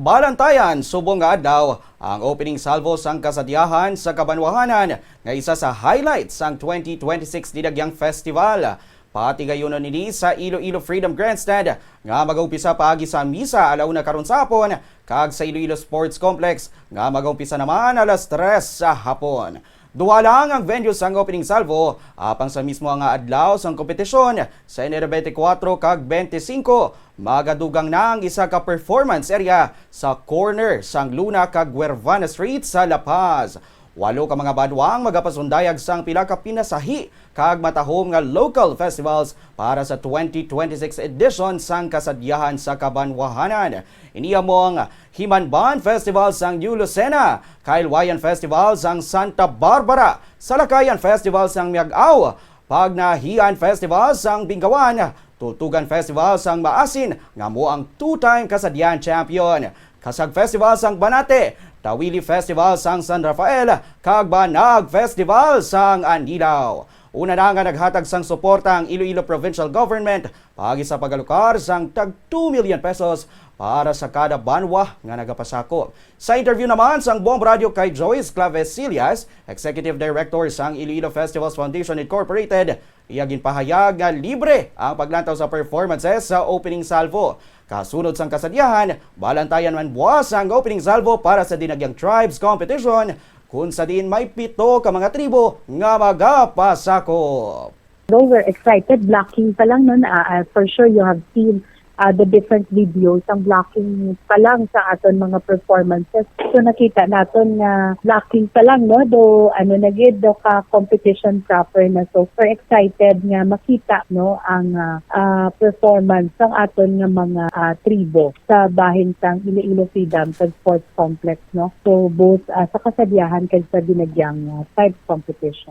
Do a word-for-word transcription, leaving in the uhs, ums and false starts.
Balantayan subong nga adlaw ang opening salvo sang kasadyahan sa kabanwahanan nga isa sa highlights sang twenty twenty-six Dinagyang Festival. Patigayunon ini sa Iloilo Freedom Grandstand nga mag-umpisa paagi sa misa ala una karon sa hapon kag sa Iloilo Sports Complex nga mag-umpisa naman alas tres sa hapon. Duha lang ang venue sang opening salvo, apang sa mismo nga adlaw sang kompetisyon, sa Enero twenty-four kag twenty-five, magadugang na ang isa ka performance area sa corner sang Luna kag Guervana Street sa La Paz. Walo ka mga banwa ang magapasundayag sang pila ka pinasahi kag matahom nga local festivals para sa twenty twenty-six edition sang Kasadyahan sa Kabanwahanan. Ini amo ang Himanban Festival sang New Lucena, Kailwayan Festival sang Santa Barbara, Salakayan Festival sang Miag-aw, Pagnahian Festival sang Binggawan, Tultugan Festival sang Maasin nga amo ang two-time Kasadyahan champion, Kasag Festival sang Banate, Tawili Festival sang San Rafael, kag Banag Festival sang Anilao. Una na nga naghatag sang suporta ang Iloilo Provincial Government paagi sa pag-alokar sang tag two million pesos para sa kada banwa nga nagapasakop. Sa interview naman sang Bomb Radio kay Joyce Clavesillas, Executive Director sang Iloilo Festivals Foundation Incorporated, iya ginpahayag nga libre ang paglantaw sa performances sa opening salvo. Kasunod sang kasadyahan, balantayan man buwas ang opening salvo para sa Dinagyang Tribes Competition, kung sa diin may pito ka mga tribo nga magapasakop. Though we're excited, blocking pa lang, no, na, ah, for sure you have seen, ah, the different videos. Ang blocking pa lang sa aton mga performances. So nakita naton nga blocking pa lang, no, do ano na gid, do ka competition proper na. So we're excited nga makita, no, ang, ah, ah, performance sang aton nga mga, ah, tribo sa bahin sang Iloilo Freedom kag Sports Complex, no. So both, ah, sa kasadyahan kag sa Dinagyang, ah, Tribes Competition.